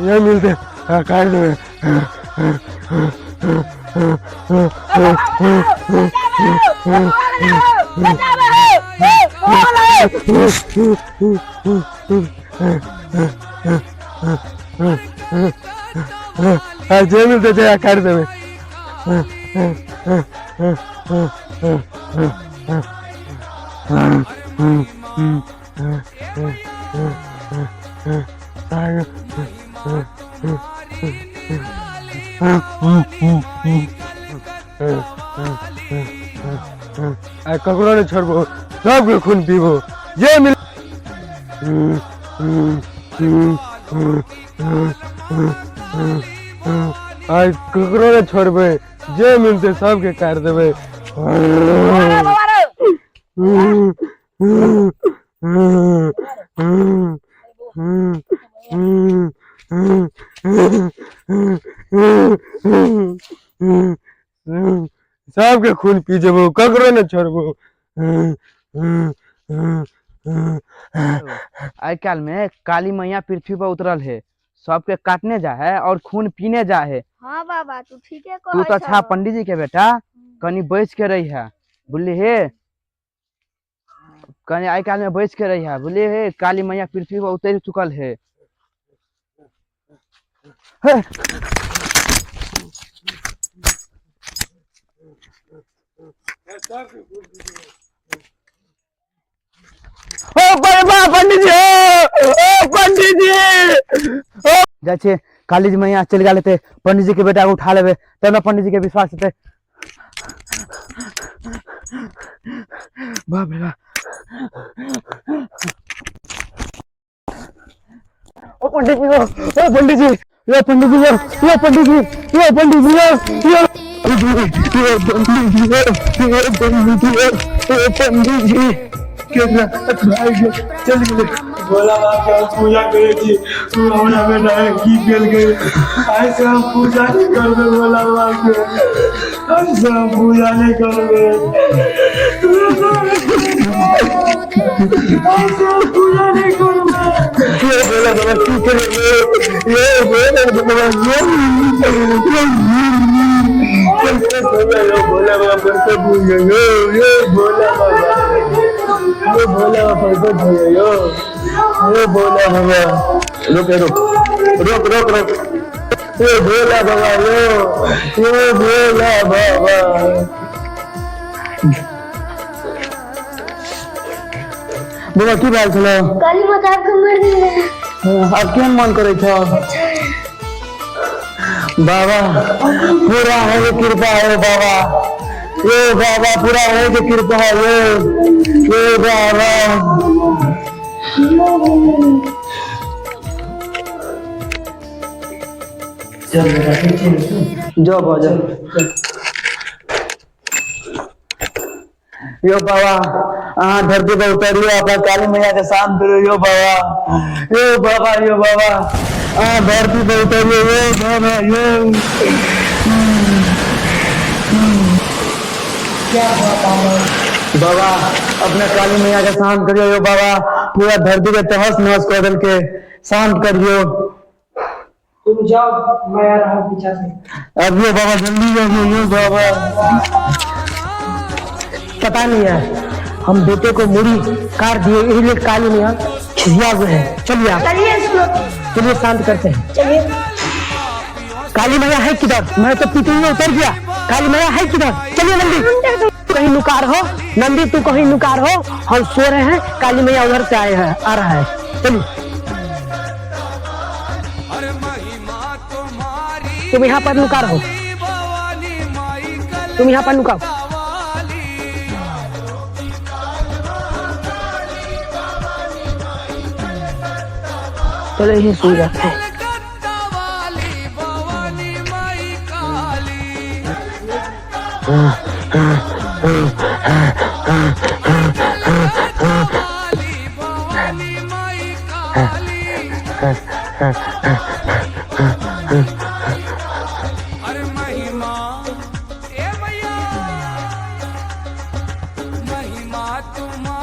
ये मिलते काट देबै। जे मिलते छै काटि देबै। आ ककरो नहि छोड़बो, सबके खून पीबो जे मिल। आइ ककरो नहि छोड़बै, जे मिलतै सबके काटि देबै। सबके खून पी जेबो, ककरो नहि छोड़बो। आइ काल्हि में काली मैया पृथ्वी पर उतरल है, सबके काटने जा है और खून पीने जा है। हाँ बाबा, तू ठीके तू कहै तो अच्छा छह। पंडित जी के बेटा, कनी बच के रही है, बुझली हे? कनी आइ काल्हि में बच के रही है, बुझली हे? काली मैया पृथ्वी पर उतर चुकल है। हे! ओ बड़बा पंडित जी, ओ ओ पंडित जी, ओ जाइ छियै। काली जी मैया चलि गेल हेतै, पंडित जी के बेटा के उठा लेबै तब ने पंडित जी के विश्वास हेतै। बाप रे बाप! ओ पंडित जी, ओ ओ पंडित जी, ओ पंडित जी, ओ पंडित जी, ओ पंडित जी, ओ ओ पंडित जी, ओ पंडित जी, ओ पंडित जी, केना भागि गेल, चलि गेलै। भोला बाबा के हम पूजा करै छी, तू हमरा बेटा के की केलकै? आइ से हम पूजा नहि करबै भोला बाबा के, आइ से हम पूजा नहि करबै, आइ से हम पूजा नहि करबै। ये भोला बाबा की केलकै? ये भोला बाबा, ये ये भोला बाबा प्रकट हो गए, ये भोला बाबा, ये भोला बाबा प्रकट हो गए, ये भोला बाबा। रुक रुक रुक रुक रुक। ये भोला बाबा, ये भोला बाबा। बाबा, की भेल छलौ? काली माता के मर गेलै। आब केहन मन करै छौ? बाबा, पूरा है कृपा है बाबा, ये बाबा, पूरा है के कृपा है ये बाबा। चल बेटा, ठीक छै ने? जो बाबा, जो यो बाबा, अहाँ धरती पर उतरियो, अपना काली मैया के शांत करो यो बाबा, यो बाबा, यो बाबा, अहाँ धरती पर उतरियो यो बाबा, यो। क्या हुआ पागल? बाबा, अपना काली मैया के शांत करियो यो बाबा, पूरा धरती के तहस नहस कर देलके, शांत करियो। तुम जाओ, मैं आ रहा हूँ पीछा से। अबियो बाबा, जल्दी अबियो यो बाबा। पता नहीं है, हम बेटे को मुड़ी काट दिए, इसलिए काली मैया खिसिया हुए हैं। चलिए आप। चलिए सुनो। चलिए, शांत करते हैं। चलिए। काली मैया है किधर? मैं तो पीते हुए उतर गया। काली मैया है किधर? चलिए नंदी, कहीं नुकार हो। नंदी, तू कहीं नुकार हो, हम सो रहे हैं, काली मैया उधर से आए हैं, आ रहा है। चलिए, तुम यहाँ पर नुकार हो, तुम यहाँ पर नुकाओ। चलो, यही सो जाते हैं। तू।